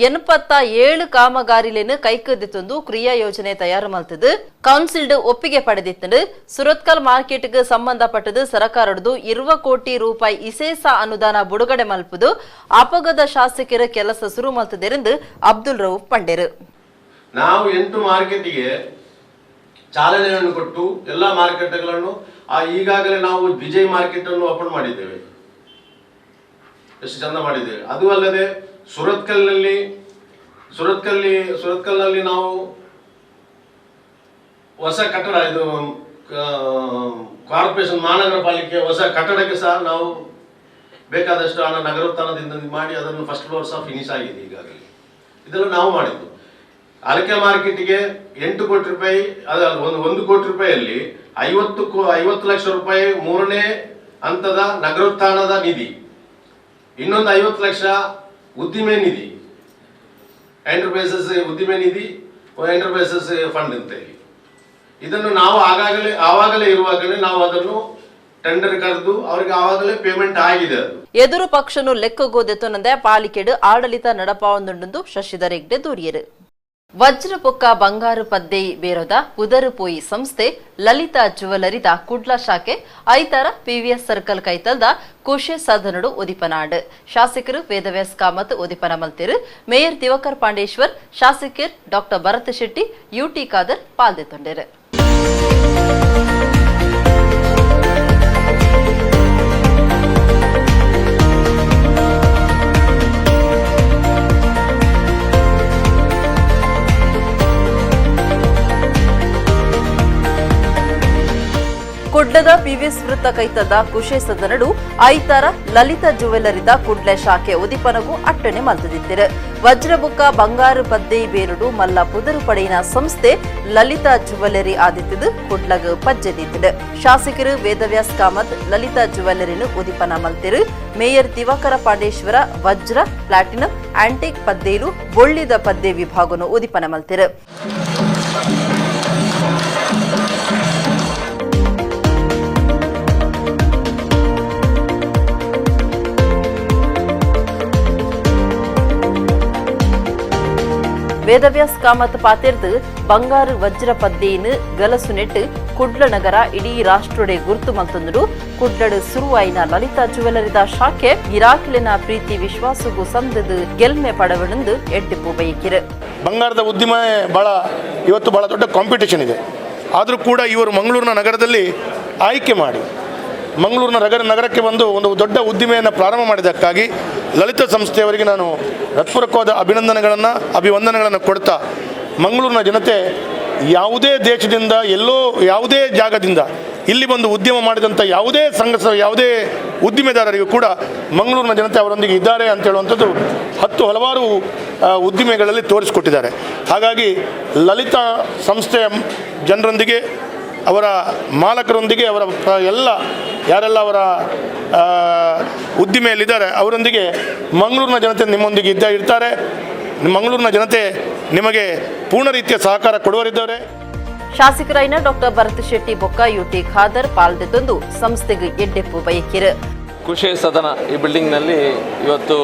87 ಕಾಮಗಾರಿಲೇನು ಕೈಕದಿತ್ತೊಂದು ಕ್ರಿಯಾ ಯೋಜನೆ ತಯಾರು ಮಲ್ತದು ಕೌನ್ಸಿಲ್ಡ್ ಒಪ್ಪಿಗೆ ಪಡೆದಿತ್ತು. ಸುರತ್ಕಲ್ ಮಾರ್ಕೆಟ್ಗೆ ಸಂಬಂಧಪಟ್ಟದು ಸರಕಾರದ್ದು 20 ಕೋಟಿ ರೂಪಾಯಿ ಇಸೇಸ ಅನುದಾನ ಬಿಡುಗಡೆ ಮಲ್ಪುದು ಅಪಗದ ಶಾಸಕರ ಕೆಲಸ ಶುರು ಮಲ್ತದೆಂದು ಅಬ್ದುಲ್ ರವೂಫ್ ಪಂಡೇರು. ನಾವು 8 ಮಾರ್ಕೆಟಿಗೆ ಚಾಲನೆಯನ್ನು ಕೊಟ್ಟು ಎಲ್ಲ ಮಾರ್ಕೆಟ್ಗಳನ್ನು ಈಗಾಗಲೇ ನಾವು ವಿಜಯ್ ಮಾರ್ಕೆಟ್ ಅನ್ನು ಓಪನ್ ಮಾಡಿದ್ದೇವೆ, ಎಷ್ಟು ಚಂದ ಮಾಡಿದ್ದೇವೆ. ಅದು ಅಲ್ಲದೆ ಸುರತ್ಕಲ್ನಲ್ಲಿ ನಾವು ಹೊಸ ಕಟ್ಟಡ, ಇದು ಕಾರ್ಪೊರೇಷನ್ ಮಹಾನಗರ ಪಾಲಿಕೆ ಹೊಸ ಕಟ್ಟಡಕ್ಕೆ ಸಹ ನಾವು ಬೇಕಾದಷ್ಟು ಹಣ ನಗರೋತ್ಥಾನದಿಂದ ಮಾಡಿ ಅದನ್ನು ಫಸ್ಟ್ ಫ್ಲೋರ್ ಸಹ ಫಿನಿಶ್ ಆಗಿದೆ ಈಗಾಗಲೇ. ಇದೆಲ್ಲ ನಾವು ಮಾಡಿದ್ದು. ಅರಕೆ ಮಾರ್ಕೆಟಿಗೆ 8 ಕೋಟಿ ರೂಪಾಯಿ, ಅದ 1 ಕೋಟಿ ರೂಪಾಯಿಯಲ್ಲಿ 50 ಲಕ್ಷ ರೂಪಾಯಿ 3ನೇ ಹಂತದ ನಗರೋತ್ಥಾನದ ನಿಧಿ, ಇನ್ನೊಂದು 50 ಲಕ್ಷ ಉದ್ದಿಮೆ ನಿಧಿ, ಎಂಟರ್ಪ್ರೈಸಸ್ ಉದ್ದಿಮೆ ನಿಧಿ, ಎಂಟರ್ಪ್ರೈಸಸ್ ಫಂಡ್ ಅಂತ ಹೇಳಿ ಇದನ್ನು ನಾವು ಆವಾಗಲೇ ಇರುವಾಗಲೇ ನಾವು ಅದನ್ನು ಟೆಂಡರ್ ಕರೆದು ಅವರಿಗೆ ಆವಾಗಲೇ ಪೇಮೆಂಟ್ ಆಗಿದೆ. ಅದು ಎದುರು ಪಕ್ಷನು ಲೆಕ್ಕಗೋದೆತ್ತೊನಂದೆ ಪಾಲಿಕೆಡು ಆಡಳಿತ ನಡಪಾವೊಂದುಂಡು ಶಶಿಧರ್ ಹೆಗ್ಡೆ ದೂರಿಯರು. ವಜ್ರಪೊಕ್ಕ ಬಂಗಾರು ಪದ್ದೆ ಬೇರೋದ ಪುದರುಪೋಯಿ ಸಂಸ್ಥೆ ಲಲಿತಾ ಜುವೆಲರಿದ ಕುಡ್ಲ ಶಾಖೆ ಐತಾರ ಪಿವಿಎಸ್ ಸರ್ಕಲ್ ಕೈತಲ್ದ ಕುಶೆ ಸದನಡು ಉದಿಪನಾಡ್. ಶಾಸಕರು ವೇದವ್ಯಾಸ್ ಕಾಮತ್ ಉದಿಪನ ಮಲ್ತಿರು. ಮೇಯರ್ ದಿವಾಕರ್ ಪಾಂಡೇಶ್ವರ್, ಶಾಸಕರು ಡಾಕ್ಟರ್ ಭರತ್ ಶೆಟ್ಟಿ, ಯುಟಿ ಖಾದರ್ ಪಾಲ್ದೆತ್ತೊಂಡರು. ಕುಡ್ಲದ ಪಿವಿಎಸ್ ವೃತ್ತ ಕೈತದ ಕುಶೆ ಸದನಡು ಐತಾರ ಲಲಿತಾ ಜುವೆಲ್ಲರಿದ ಕುಡ್ಲೆ ಶಾಖೆ ಉದಿಪನಗೂ ಅಟ್ಟಣೆ ಮಲ್ತದಿತ್ತಿರು. ವಜ್ರಬುಕ್ಕ ಬಂಗಾರು ಪದ್ದೆ ಬೇರುಡು ಮಲ್ಲ ಪುದರು ಪಡೆಯಿನ ಸಂಸ್ಥೆ ಲಲಿತಾ ಜುವೆಲ್ಲರಿ ಆದಿತ್ತದು ಕುಡ್ಲಗ್ ಪಜ್ಜೆದಿತ್ತಿಡು. ಶಾಸಕರು ವೇದವ್ಯಾಸ್ ಕಾಮತ್ ಲಲಿತಾ ಜುವೆಲ್ಲರಿನು ಉದಿಪನ ಮಲ್ತಿರು. ಮೇಯರ್ ದಿವಾಕರ ಪಾಂಡೇಶ್ವರ ವಜ್ರ, ಪ್ಲಾಟಿನಂ, ಆಂಟಿಕ್ ಪದ್ದೇಲು ಬೊಳ್ಳಿದ ಪದ್ದೆ ವಿಭಾಗನು ಉದಿಪನ ಮಲ್ತಿರು. ವೇದವ್ಯಾಸ್ ಕಾಮತ್ ಪಾತೆರ್ದು ಬಂಗಾರು ವಜ್ರ ಪದ್ದೇನು ಗಲಸು ನೆಟ್ಟು ಕುಡ್ಲ ನಗರ ಇಡೀ ರಾಷ್ಟ್ರಡೆ ಗುರ್ತು ಮಲ್ತಂದುಡು. ಕುಡ್ಲಡು ಸುರುವಾಯಿನ ಲಲಿತಾ ಜುವೆಲ್ಲರಿದ ಶಾಖೆ ಗಿರಾಕಿಲಿನ ಪ್ರೀತಿ ವಿಶ್ವಾಸಗೂ ಸಂದದು ಗೆಲ್ಮೆ ಪಡವಣಂದು ಎಡ್ಡಿಪ್ಪು ಬಯಕಿರು. ಬಂಗಾರದ ಉದ್ಯಮ ಇವತ್ತು ಬಹಳ ದೊಡ್ಡ ಕಾಂಪಿಟೇಷನ್ ಇದೆ. ಆದರೂ ಕೂಡ ಇವರು ಮಂಗಳೂರಿನ ನಗರದಲ್ಲಿ ಆಯ್ಕೆ ಮಾಡಿ ಮಂಗಳೂರಿನ ನಗರಕ್ಕೆ ಬಂದು ಒಂದು ದೊಡ್ಡ ಉದ್ದಿಮೆಯನ್ನು ಪ್ರಾರಂಭ ಮಾಡಿದ್ದಕ್ಕಾಗಿ ಲಲಿತ ಸಂಸ್ಥೆಯವರಿಗೆ ನಾನು ಹೃತ್ಪೂರ್ವಕವಾದ ಅಭಿವಂದನೆಗಳನ್ನು ಕೊಡ್ತಾ, ಮಂಗಳೂರಿನ ಜನತೆ ಯಾವುದೇ ದೇಶದಿಂದ ಎಲ್ಲೋ ಯಾವುದೇ ಜಾಗದಿಂದ ಇಲ್ಲಿ ಬಂದು ಉದ್ಯಮ ಮಾಡಿದಂಥ ಯಾವುದೇ ಸಂಘ ಯಾವುದೇ ಉದ್ದಿಮೆದಾರರಿಗೂ ಕೂಡ ಮಂಗಳೂರಿನ ಜನತೆ ಅವರೊಂದಿಗೆ ಇದ್ದಾರೆ ಅಂತ ಹೇಳುವಂಥದ್ದು 10 ಹಲವಾರು ಉದ್ದಿಮೆಗಳಲ್ಲಿ ತೋರಿಸಿಕೊಟ್ಟಿದ್ದಾರೆ. ಹಾಗಾಗಿ ಲಲಿತಾ ಸಂಸ್ಥೆಯ ಜನರೊಂದಿಗೆ, ಅವರ ಮಾಲಕರೊಂದಿಗೆ, ಅವರ ಎಲ್ಲ ಯಾರೆಲ್ಲ ಅವರ ಉದ್ದಿಮೆಯಲ್ಲಿದ್ದಾರೆ ಅವರೊಂದಿಗೆ ಮಂಗಳೂರಿನ ಜನತೆ ನಿಮ್ಮೊಂದಿಗೆ ಇರ್ತಾರೆ. ಮಂಗಳೂರಿನ ಜನತೆ ನಿಮಗೆ ಪೂರ್ಣ ರೀತಿಯ ಸಹಕಾರ ಕೊಡುವರಿದ್ದಾರೆ. ಶಾಸಕರಾಯಿನ ಡಾಕ್ಟರ್ ಭರತ್ ಶೆಟ್ಟಿ ಬೊಕ್ಕ ಯುಟಿ ಖಾದರ್ ಪಾಲ್ದೆತ್ತೊಂದು ಸಂಸ್ಥೆಗೆ ಎಡ್ಡೆಪ್ಪು ಬಯಕಿರು. ಖುಷಿ ಸದನ ಈ ಬಿಲ್ಡಿಂಗ್ನಲ್ಲಿ ಇವತ್ತು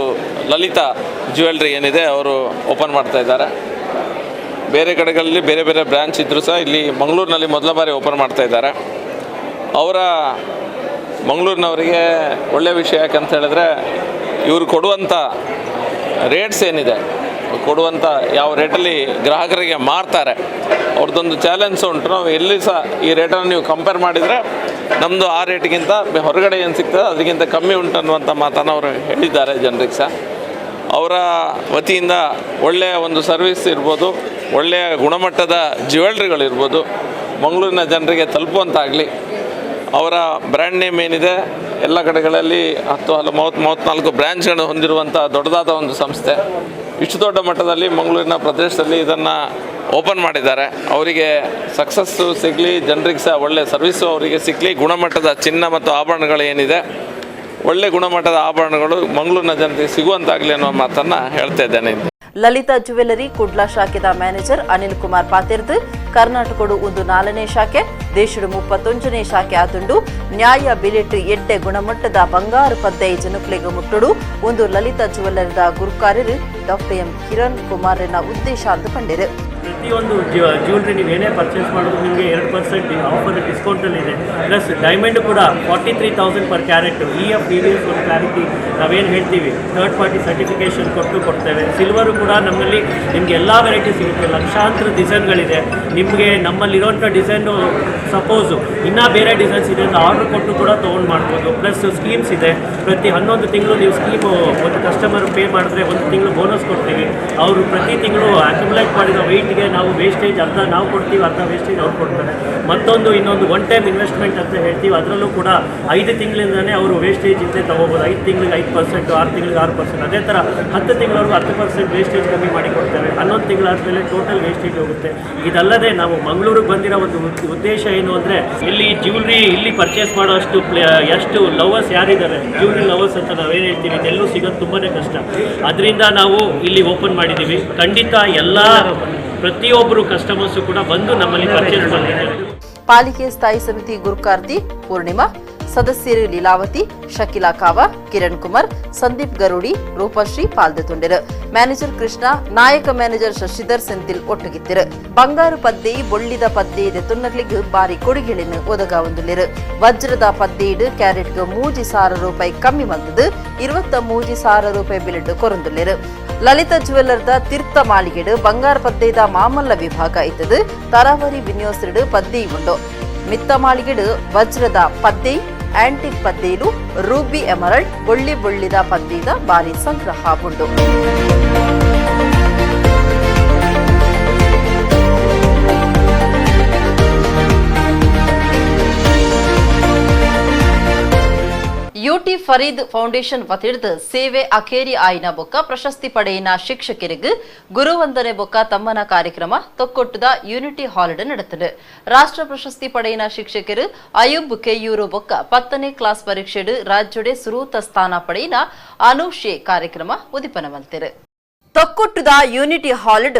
ಲಲಿತಾ ಜ್ಯುವೆಲ್ರಿ ಏನಿದೆ ಅವರು ಓಪನ್ ಮಾಡ್ತಾ ಇದ್ದಾರೆ. ಬೇರೆ ಕಡೆಗಳಲ್ಲಿ ಬೇರೆ ಬೇರೆ ಬ್ರ್ಯಾಂಚ್ ಇದ್ದರೂ ಸಹ ಇಲ್ಲಿ ಮಂಗಳೂರಿನಲ್ಲಿ ಮೊದಲ ಬಾರಿ ಓಪನ್ ಮಾಡ್ತಾ ಇದ್ದಾರೆ. ಅವರ ಮಂಗಳೂರಿನವರಿಗೆ ಒಳ್ಳೆಯ ವಿಷಯ ಯಾಕಂತ ಹೇಳಿದ್ರೆ, ಇವರು ಕೊಡುವಂಥ ರೇಟ್ಸ್ ಏನಿದೆ, ಕೊಡುವಂಥ ಯಾವ ರೇಟಲ್ಲಿ ಗ್ರಾಹಕರಿಗೆ ಮಾರ್ತಾರೆ, ಅವ್ರದ್ದೊಂದು ಚಾಲೆಂಜ್ ಉಂಟು. ನಾವು ಎಲ್ಲಿ ಸಹ ಈ ರೇಟನ್ನು ನೀವು ಕಂಪೇರ್ ಮಾಡಿದರೆ ನಮ್ಮದು ಆ ರೇಟ್ಗಿಂತ ಹೊರಗಡೆ ಏನು ಸಿಗ್ತದೆ ಅದಕ್ಕಿಂತ ಕಮ್ಮಿ ಉಂಟು ಅನ್ನುವಂಥ ಮಾತನ್ನು ಅವರು ಹೇಳಿದ್ದಾರೆ ಜನರಿಗೆ ಸಹ. ಅವರ ವತಿಯಿಂದ ಒಳ್ಳೆಯ ಒಂದು ಸರ್ವಿಸ್ ಇರ್ಬೋದು, ಒಳ್ಳೆಯ ಗುಣಮಟ್ಟದ ಜ್ಯುವೆಲ್ರಿಗಳಿರ್ಬೋದು ಮಂಗಳೂರಿನ ಜನರಿಗೆ ತಲುಪುವಂತಾಗಲಿ. ಅವರ ಬ್ರ್ಯಾಂಡ್ ನೇಮ್ ಏನಿದೆ ಎಲ್ಲ ಕಡೆಗಳಲ್ಲಿ 10 ಅಲ್ಲ 30 34 ಬ್ರ್ಯಾಂಚ್ಗಳನ್ನು ಹೊಂದಿರುವಂಥ ದೊಡ್ಡದಾದ ಒಂದು ಸಂಸ್ಥೆ. ಇಷ್ಟು ದೊಡ್ಡ ಮಟ್ಟದಲ್ಲಿ ಮಂಗಳೂರಿನ ಪ್ರದೇಶದಲ್ಲಿ ಇದನ್ನು ಓಪನ್ ಮಾಡಿದ್ದಾರೆ. ಅವರಿಗೆ ಸಕ್ಸಸ್ಸು ಸಿಗಲಿ, ಜನರಿಗೆ ಸಹ ಒಳ್ಳೆಯ ಸರ್ವಿಸ್ಸು ಅವರಿಗೆ ಸಿಗಲಿ. ಗುಣಮಟ್ಟದ ಚಿನ್ನ ಮತ್ತು ಆಭರಣಗಳು ಏನಿದೆ, ಒಳ್ಳೆ ಗುಣಮಟ್ಟದ ಆಭರಣಗಳು ಮಂಗಳೂರಿನ ಜನತೆಗೆ ಸಿಗುವಂತಾಗಲಿ ಅನ್ನೋ ಮಾತನ್ನು ಹೇಳ್ತಾ ಇದ್ದೇನೆ. ಲಲಿತಾ ಜ್ಯುವೆಲರಿ ಕುಡ್ಲ ಶಾಖೆದ ಮ್ಯಾನೇಜರ್ ಅನಿಲ್ ಕುಮಾರ್ ಪಾತಿರ್ದು ಕರ್ನಾಟಕಡು ಒಂದು 4ನೇ ಶಾಖೆ, ದೇಶಡು 31ನೇ ಶಾಖೆ ಆತುಂಡು. ನ್ಯಾಯ ಬಿಲೆಟ್ ಎಡ್ಡೆ ಗುಣಮಟ್ಟದ ಬಂಗಾರು ಪದ್ದೆ ಜನಕ್ಲೆಗ್ ಮುಟ್ಟುಡು ಒಂದು ಲಲಿತಾ ಜ್ಯುವೆಲರಿದ ಗುರುಕಾರ್ಯರು ಡಾಕ್ಟರ್ ಎಂ ಕಿರಣ್ ಕುಮಾರ್ನ ಉದ್ದೇಶ ಅಂದು ಪಂಡಿರು. ಪ್ರತಿಯೊಂದು ಜ್ಯುವೆಲ್ರಿ ನೀವು ಏನೇ ಪರ್ಚೇಸ್ ಮಾಡಿದ್ರು ನಿಮಗೆ 2% ಆಫರ್ ಡಿಸ್ಕೌಂಟಲ್ಲಿದೆ. ಪ್ಲಸ್ ಡೈಮಂಡ್ ಕೂಡ 43,000 per carat. EF EVS ಒಂದು ಕ್ಲಾರಿಟಿ ನಾವೇನು ಹೇಳ್ತೀವಿ, third party certification ಕೊಟ್ಟು ಕೊಡ್ತೇವೆ. ಸಿಲ್ವರು ಕೂಡ ನಮ್ಮಲ್ಲಿ ನಿಮಗೆ ಎಲ್ಲ ವೆರೈಟಿ ಸಿಗುತ್ತೆ, ಲಕ್ಷಾಂತರ ಡಿಸೈನ್ಗಳಿದೆ. ನಿಮಗೆ ನಮ್ಮಲ್ಲಿರೋಂಥ ಡಿಸೈನು ಸಪೋಸು ಇನ್ನೂ ಬೇರೆ ಡಿಸೈನ್ಸ್ ಇದೆ ಅಂತ ಆರ್ಡ್ರ್ ಕೊಟ್ಟು ಕೂಡ ತೊಗೊಂಡು ಮಾಡ್ಬೋದು. ಪ್ಲಸ್ ಸ್ಕೀಮ್ಸ್ ಇದೆ, ಪ್ರತಿ 11 ತಿಂಗಳು ನೀವು ಸ್ಕೀಮು ಒಂದು ಕಸ್ಟಮರ್ ಪೇ ಮಾಡಿದ್ರೆ 1 ತಿಂಗಳು ಬೋನಸ್ ಕೊಡ್ತೀವಿ. ಅವರು ಪ್ರತಿ ತಿಂಗಳು ಅಕ್ಯುಮುಲೇಟ್ ಮಾಡಿರೋ ವೆಯ್ಟ್ಗೆ ನಾವು ವೇಸ್ಟೇಜ್ ಅರ್ಧ ನಾವು ಕೊಡ್ತೀವಿ, ಅರ್ಧ ವೇಸ್ಟೇಜ್ ಅವ್ರು ಕೊಡ್ತಾರೆ. ಮತ್ತೊಂದು ಇನ್ನೊಂದು one time investment ಅಂತ ಹೇಳ್ತೀವಿ, ಅದರಲ್ಲೂ ಕೂಡ 5 ತಿಂಗಳಿಂದಲೇ ಅವರು ವೇಸ್ಟೇಜ್ ಇಂದ ತೊಗೋಬೋದು. 5 ತಿಂಗಳಿಗೆ 5%, 6 ತಿಂಗಳಿಗೆ 6%, ಅದೇ ಥರ 10 ತಿಂಗಳವರೆಗೂ 10% ವೇಸ್ಟೇಜ್ ಕಮ್ಮಿ ಮಾಡಿ ಕೊಡ್ತೇವೆ. 11 ತಿಂಗಳಾದಮೇಲೆ ಟೋಟಲ್ ವೇಸ್ಟೇಜ್ ಹೋಗುತ್ತೆ. ಇದಲ್ಲದೆ ನಾವು ಮಂಗಳೂರಿಗೆ ಬಂದಿರೋ ಒಂದು ಉದ್ದೇಶ ಏನು ಅಂದರೆ, ಇಲ್ಲಿ ಜ್ಯುವೆಲ್ರಿ ಇಲ್ಲಿ ಪರ್ಚೇಸ್ ಮಾಡೋಷ್ಟು ಎಷ್ಟು ಲವರ್ಸ್ ಯಾರಿದ್ದಾರೆ, ಜ್ಯುವೆಲ್ರಿ ಲವರ್ಸ್ ಅಂತ ನಾವೇನು ಹೇಳ್ತೀವಿ, ಇದೆಲ್ಲೂ ಸಿಗೋದು ತುಂಬಾ ಕಷ್ಟ. ಅದರಿಂದ ನಾವು ಇಲ್ಲಿ ಓಪನ್ ಮಾಡಿದ್ದೀವಿ. ಖಂಡಿತ ಎಲ್ಲ ಪ್ರತಿಯೊಬ್ಬರು ಕಸ್ಟಮರ್ಸು ಕೂಡ ಬಂದು ನಮ್ಮಲ್ಲಿ ಪರ್ಚೇಸ್ ಮಾಡಿದ್ದಾರೆ. ಪಾಲಿಕೆ ಸ್ಥಾಯಿ ಸಮಿತಿ ಗುರುಕಾರ್ತಿ ಪೂರ್ಣಿಮಾ, ಸದಸ್ಯರು ಲೀಲಾವತಿ, ಶಕಿಲಾ ಕಾವ, ಕಿರಣ್ ಕುಮಾರ್, ಸಂದೀಪ್ ಗರುಡಿ, ರೂಪಶ್ರೀ ಪಾಲ್ದೆತೊಂಡಿರು. ಮ್ಯಾನೇಜರ್ ಕೃಷ್ಣ, ನಾಯಕ ಮ್ಯಾನೇಜರ್ ಶಶಿಧರ್ ಸೆಂತಿಲ್ ಒಟ್ಟುಗಿತ್ತಿರು. ಬಂಗಾರು ಪದ್ದೆ ಬೊಳ್ಳಿದ ಪದ್ದೆ ತುನ್ನಕ್ಲಿಗ್ ಬಾರಿ ಕೊಡುಗೆಳಿನ ಒದಗಾವೊಂದುಲಿರು. ವಜ್ರದ ಪದ್ದೆಯಿಡು ಕ್ಯಾರೆಟ್ಗೆ 3,000 ರೂಪಾಯಿ ಕಮ್ಮಿ ಮಲ್ತದು 23,000 ರೂಪಾಯಿ ಬಿಲಿಟ್ಟು ಕೊರೊಂದುಲಿರು. ಲಲಿತಾ ಜ್ಯುವೆಲ್ಲರ್ದ ತೀರ್ಥ ಮಾಳಿಗೆಡು ಬಂಗಾರ ಪದ್ದೆದ ಮಾಮಲ್ಲ ವಿಭಾಗ ಇತ್ತದು. ತರಾವರಿ ವಿನ್ಯಾಸಡು ಪದ್ದೆ ಉಂಡು. ಮಿತ್ತ ಮಾಳಿಗೆಡು ವಜ್ರದ ಪದ್ದೆ, ಆಂಟಿಕ್ ಪದ್ದೆಯಿಲು, ರೂಬಿ ಎಮರಲ್ಡ್, ಬೊಳ್ಳಿ ಬೊಳ್ಳಿದ ಪದ್ದೆದ ಬಾರಿ ಸಂಗ್ರಹ ಉಂಡು. ಯುಟಿ ಫರೀದ್ ಫೌಂಡೇಶನ್ ವತಿಡ್ದು ಸೇವೆ ಅಖೇರಿ ಆಯಿನ ಬೊಕ್ಕ ಪ್ರಶಸ್ತಿ ಪಡೆಯಿನ ಶಿಕ್ಷಕರಿಗೆ ಗುರುವಂದನೆ ಬೊಕ್ಕ ತಮ್ಮನ ಕಾರ್ಯಕ್ರಮ ತೊಕ್ಕೊಟ್ಟದ ಯೂನಿಟಿ ಹಾಲ್ ನಡೆತದೆ. ರಾಷ್ಟ್ರ ಪ್ರಶಸ್ತಿ ಪಡೆಯಿನ ಶಿಕ್ಷಕರು ಅಯೂಬ್ ಕೆಯೂರು ಬೊಕ್ಕ 10ನೇ ಕ್ಲಾಸ್ ಪರೀಕ್ಷೆಡು ರಾಜ್ಯಡೆ ಸುರೂತ ಸ್ಥಾನ ಪಡೆಯಿನ ಅನುಷೆ ಕಾರ್ಯಕ್ರಮ ಉದಿಪನ ಮಲ್ತೆರು. ತೊಕ್ಕೊಟ್ಟದ ಯೂನಿಟಿ ಹಾಲ್ಡ್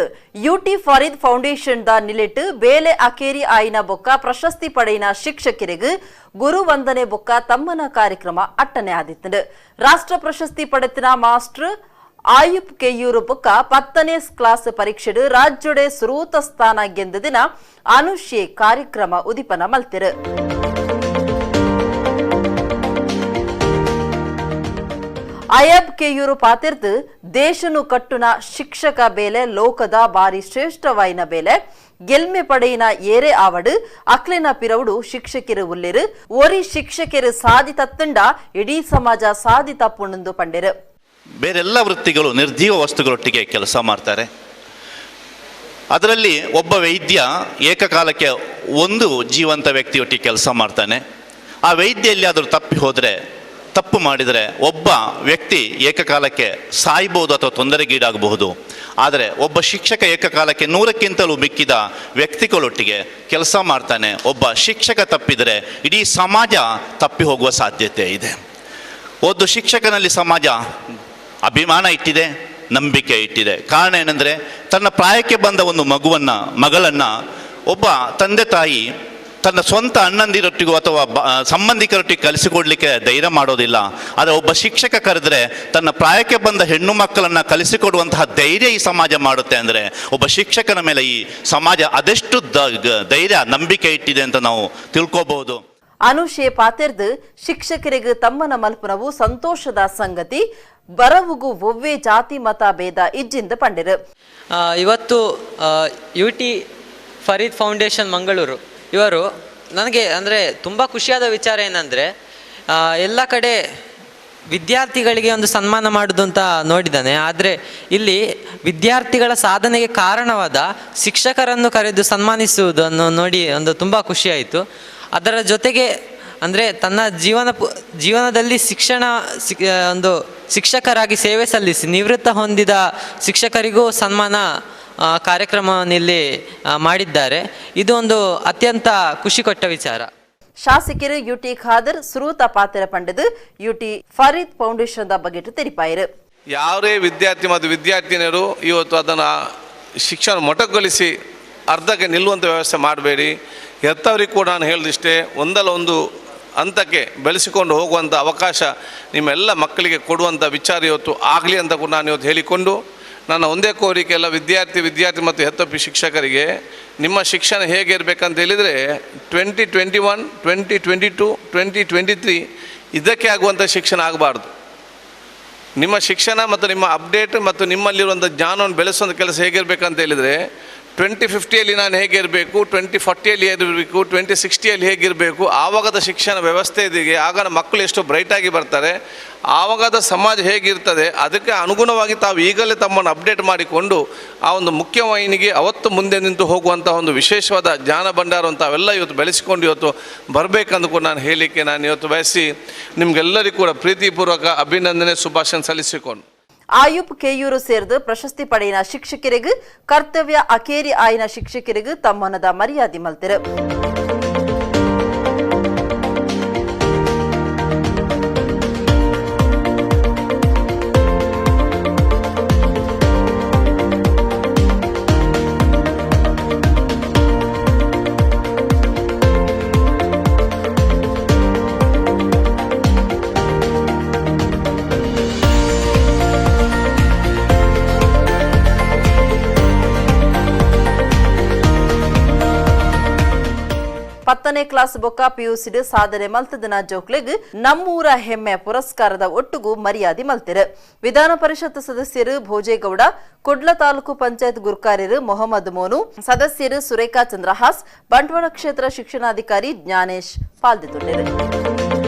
UT Farid foundation the ನಿಲೆಟ್ ಬೇಲೆ ಅಕೇರಿ ಆಯಿನ ಬೊಕ್ಕ ಪ್ರಶಸ್ತಿ ಪಡೆಯಿನ ಶಿಕ್ಷಕರಿಗೆ ಗುರುವಂದನೆ ಬೊಕ್ಕ ತಮ್ಮನ ಕಾರ್ಯಕ್ರಮ ಅಟ್ಟನೆ ಆದಿತ್ತಂಡು. ರಾಷ್ಟ್ರ ಪ್ರಶಸ್ತಿ ಪಡೆತಿನ ಮಾಸ್ಟರ್ ಆಯುಬ್ ಕೆಯೂರು ಬೊಕ್ಕ 10ನೇ ಕ್ಲಾಸ್ ಪರೀಕ್ಷೆಡು ರಾಜ್ಯಡೆ ಸುರೂತ ಸ್ಥಾನ ಗೆಂದ ದಿನ ಅನುಷೆ ಕಾರ್ಯಕ್ರಮ ಉದಿಪನ ಮಲ್ತಿರು. ಅಯಬ್ ಕೆಯೂರು ಪಾತಿರ್ದು ದೇಶನು ಕಟ್ಟುನ ಶಿಕ್ಷಕ ಬೇಲೆ ಲೋಕದ ಬಾರಿ ಶ್ರೇಷ್ಠವಾಯಿನ ಬೇಲೆ, ಗೆಲ್ಮೆ ಪಡೆಯಿನ ಏರೆ ಆವಡು ಅಕ್ಲಿನ ಪಿರವುಡು ಶಿಕ್ಷಕರು ಉಲ್ಲೇರು, ಒರಿ ಶಿಕ್ಷಕರು ಸಾಧಿ ತತ್ತಂಡ ಇಡೀ ಸಮಾಜ ಸಾಧಿ ತಪ್ಪುಣಂದು ಪಂಡಿರು. ಬೇರೆಲ್ಲ ವೃತ್ತಿಗಳು ನಿರ್ಜೀವ ವಸ್ತುಗಳೊಟ್ಟಿಗೆ ಕೆಲಸ ಮಾಡ್ತಾರೆ. ಅದರಲ್ಲಿ ಒಬ್ಬ ವೈದ್ಯ ಏಕಕಾಲಕ್ಕೆ ಒಂದು ಜೀವಂತ ವ್ಯಕ್ತಿಯೊಟ್ಟಿಗೆ ಕೆಲಸ ಮಾಡ್ತಾನೆ. ಆ ವೈದ್ಯ ಎಲ್ಲಿಯಾದರೂ ತಪ್ಪಿ ಹೋದರೆ, ತಪ್ಪು ಮಾಡಿದರೆ ಒಬ್ಬ ವ್ಯಕ್ತಿ ಏಕಕಾಲಕ್ಕೆ ಸಾಯ್ಬೋದು ಅಥವಾ ತೊಂದರೆಗೀಡಾಗಬಹುದು. ಆದರೆ ಒಬ್ಬ ಶಿಕ್ಷಕ ಏಕಕಾಲಕ್ಕೆ 100ಕ್ಕಿಂತಲೂ ಮಿಕ್ಕಿದ ವ್ಯಕ್ತಿಗಳೊಟ್ಟಿಗೆ ಕೆಲಸ ಮಾಡ್ತಾನೆ. ಒಬ್ಬ ಶಿಕ್ಷಕ ತಪ್ಪಿದರೆ ಇಡೀ ಸಮಾಜ ತಪ್ಪಿ ಹೋಗುವ ಸಾಧ್ಯತೆ ಇದೆ. ಒಂದು ಶಿಕ್ಷಕನಲ್ಲಿ ಸಮಾಜ ಅಭಿಮಾನ ಇಟ್ಟಿದೆ, ನಂಬಿಕೆ ಇಟ್ಟಿದೆ. ಕಾರಣ ಏನಂದರೆ, ತನ್ನ ಪ್ರಾಯಕ್ಕೆ ಬಂದ ಒಂದು ಮಗುವನ್ನು, ಮಗಳನ್ನು ಒಬ್ಬ ತಂದೆ ತಾಯಿ ತನ್ನ ಸ್ವಂತ ಅಣ್ಣಂದಿರೊಟ್ಟಿಗೂ ಅಥವಾ ಸಂಬಂಧಿಕರೊಟ್ಟಿಗೆ ಕಲಿಸಿಕೊಡ್ಲಿಕ್ಕೆ ಧೈರ್ಯ ಮಾಡೋದಿಲ್ಲ. ಆದರೆ ಒಬ್ಬ ಶಿಕ್ಷಕ ಕರೆದರೆ ತನ್ನ ಪ್ರಾಯಕ್ಕೆ ಬಂದ ಹೆಣ್ಣು ಮಕ್ಕಳನ್ನು ಕಲಿಸಿಕೊಡುವಂತಹ ಧೈರ್ಯ ಈ ಸಮಾಜ ಮಾಡುತ್ತೆ. ಅಂದರೆ ಒಬ್ಬ ಶಿಕ್ಷಕನ ಮೇಲೆ ಈ ಸಮಾಜ ಅದೆಷ್ಟು ಧೈರ್ಯ, ನಂಬಿಕೆ ಇಟ್ಟಿದೆ ಅಂತ ನಾವು ತಿಳ್ಕೋಬಹುದು. ಅನುಷೆ ಪಾತೆರ್ದು ಶಿಕ್ಷಕರಿಗೆ ತಮ್ಮನ ಮಲ್ಪನವು ಸಂತೋಷದ ಸಂಗತಿ, ಬರವುಗು ಒವ್ವೇ ಜಾತಿ ಮತ ಭೇದ ಇಜ್ಜಿಂದ ಪಂಡಿರು. ಇವತ್ತು UT Farid foundation Mangaluru ಇವರು ನನಗೆ ಅಂದರೆ ತುಂಬ ಖುಷಿಯಾದ ವಿಚಾರ ಏನಂದರೆ, ಎಲ್ಲ ಕಡೆ ವಿದ್ಯಾರ್ಥಿಗಳಿಗೆ ಒಂದು ಸನ್ಮಾನ ಮಾಡೋದು ಅಂತ ನೋಡಿದ್ದಾನೆ. ಆದರೆ ಇಲ್ಲಿ ವಿದ್ಯಾರ್ಥಿಗಳ ಸಾಧನೆಗೆ ಕಾರಣವಾದ ಶಿಕ್ಷಕರನ್ನು ಕರೆದು ಸನ್ಮಾನಿಸುವುದನ್ನು ನೋಡಿ ಒಂದು ತುಂಬ ಖುಷಿಯಾಯಿತು. ಅದರ ಜೊತೆಗೆ ಅಂದರೆ ತನ್ನ ಜೀವನದಲ್ಲಿ ಶಿಕ್ಷಣ ಒಂದು ಶಿಕ್ಷಕರಾಗಿ ಸೇವೆ ಸಲ್ಲಿಸಿ ನಿವೃತ್ತ ಹೊಂದಿದ ಶಿಕ್ಷಕರಿಗೂ ಸನ್ಮಾನ ಕಾರ್ಯಕ್ರಮವನ್ನು ಇಲ್ಲಿ ಮಾಡಿದ್ದಾರೆ. ಇದು ಒಂದು ಅತ್ಯಂತ ಖುಷಿ ಕೊಟ್ಟ ವಿಚಾರ. ಶಾಸಕರು ಯುಟಿ ಖಾದರ್ ಸುರೂತ ಪಾತ್ರ ಪಂಡದು ಯುಟಿ ಫರೀದ್ ಫೌಂಡೇಶನ್ ಬಗ್ಗೆ ತೆರಿಪಾಯರು. ಯಾರೇ ವಿದ್ಯಾರ್ಥಿ ಮತ್ತು ವಿದ್ಯಾರ್ಥಿನಿಯರು ಇವತ್ತು ಅದನ್ನು ಶಿಕ್ಷಣ ಮೊಟಕುಗೊಳಿಸಿ ಅರ್ಧಕ್ಕೆ ನಿಲ್ಲುವಂಥ ವ್ಯವಸ್ಥೆ ಮಾಡಬೇಡಿ. ಹೆತ್ತವರಿಗೆ ಕೂಡ ನಾನು ಹೇಳಿದಿಷ್ಟೇ, ಒಂದಲ್ಲ ಒಂದು ಹಂತಕ್ಕೆ ಬೆಳೆಸಿಕೊಂಡು ಹೋಗುವಂಥ ಅವಕಾಶ ನಿಮ್ಮೆಲ್ಲ ಮಕ್ಕಳಿಗೆ ಕೊಡುವಂಥ ವಿಚಾರ ಇವತ್ತು ಆಗಲಿ ಅಂತ ಕೂಡ ನಾನು ಇವತ್ತು ಹೇಳಿಕೊಂಡು, ನನ್ನ ಒಂದೇ ಕೋರಿಕೆ ಎಲ್ಲ ವಿದ್ಯಾರ್ಥಿ ಮತ್ತು ಹೆತ್ತಪ್ಪಿ ಶಿಕ್ಷಕರಿಗೆ, ನಿಮ್ಮ ಶಿಕ್ಷಣ ಹೇಗೆ ಇರಬೇಕಂತ ಹೇಳಿದರೆ 2021, 2022, 2023 ಇದಕ್ಕೆ ಆಗುವಂಥ ಶಿಕ್ಷಣ ಆಗಬಾರ್ದು. ನಿಮ್ಮ ಶಿಕ್ಷಣ ಮತ್ತು ನಿಮ್ಮ ಅಪ್ಡೇಟ್ ಮತ್ತು ನಿಮ್ಮಲ್ಲಿರುವಂಥ ಜ್ಞಾನವನ್ನು ಬೆಳೆಸುವಂಥ ಕೆಲಸ ಹೇಗಿರಬೇಕಂತ ಹೇಳಿದರೆ 2050ಯಲ್ಲಿ ನಾನು ಹೇಗಿರಬೇಕು, 2040ಯಲ್ಲಿ ಹೇಗಿರಬೇಕು, 2060ಯಲ್ಲಿ ಹೇಗಿರಬೇಕು, ಆವಾಗದ ಶಿಕ್ಷಣ ವ್ಯವಸ್ಥೆ ಇದೆಯೇ, ಆಗ ಮಕ್ಕಳು ಎಷ್ಟು ಬ್ರೈಟಾಗಿ ಬರ್ತಾರೆ, ಆವಾಗದ ಸಮಾಜ ಹೇಗಿರ್ತದೆ, ಅದಕ್ಕೆ ಅನುಗುಣವಾಗಿ ತಾವು ಈಗಲೇ ತಮ್ಮನ್ನು ಅಪ್ಡೇಟ್ ಮಾಡಿಕೊಂಡು ಆ ಒಂದು ಮುಖ್ಯವಾಹಿನಿಗೆ ಅವತ್ತು ಮುಂದೆ ನಿಂತು ಹೋಗುವಂಥ ಒಂದು ವಿಶೇಷವಾದ ಜ್ಞಾನ ಭಂಡಾರವನ್ನು ತಾವೆಲ್ಲ ಇವತ್ತು ಬೆಳೆಸಿಕೊಂಡು ಇವತ್ತು ಬರಬೇಕಂದು ಕೂಡ ನಾನು ಹೇಳಲಿಕ್ಕೆ ನಾನು ಇವತ್ತು ಬಯಸಿ ನಿಮಗೆಲ್ಲರಿಗೂ ಕೂಡ ಪ್ರೀತಿಪೂರ್ವಕ ಅಭಿನಂದನೆ ಶುಭಾಶಯ ಸಲ್ಲಿಸಿಕೊಂಡು. ಆಯುಬ್ ಕೇಯೂರು ಸೇರ್ದು ಪ್ರಶಸ್ತಿ ಪಡೆಯಿನ ಶಿಕ್ಷಕರಿಗೆ ಕರ್ತವ್ಯ ಅಕೇರಿ ಆಯಿನ ಶಿಕ್ಷಕರಿಗೆ ತಮ್ಮನದ ಮರ್ಯಾದೆ ಮಲ್ತಿರು. ಪತ್ತನೇ ಕ್ಲಾಸ್ ಬೊಕ್ಕ ಪಿಯುಸಿಡ್ ಸಾಧನೆ ಮಲ್ತದನ ಜೋಕ್ಲೆಗ್ ನಮ್ಮೂರ ಹೆಮ್ಮೆ ಪುರಸ್ಕಾರದ ಒಟ್ಟುಗು ಮರ್ಯಾದೆ ಮಲ್ತಿರು. ವಿಧಾನ ಪರಿಷತ್ ಸದಸ್ಯರು ಭೋಜೇಗೌಡ, ಕುಡ್ಲ ತಾಲೂಕು ಪಂಚಾಯತ್ ಗುರ್ಕಾರ್ಯರು ಮೊಹಮ್ಮದ್ ಮೋನು, ಸದಸ್ಯರು ಸುರೇಖಾ ಚಂದ್ರಹಾಸ್, ಬಂಟ್ವಾಳ ಕ್ಷೇತ್ರ ಶಿಕ್ಷಣಾಧಿಕಾರಿ ಜ್ಞಾನೇಶ್ ಪಾಲ್ದಿತ್ತುಂಡರು.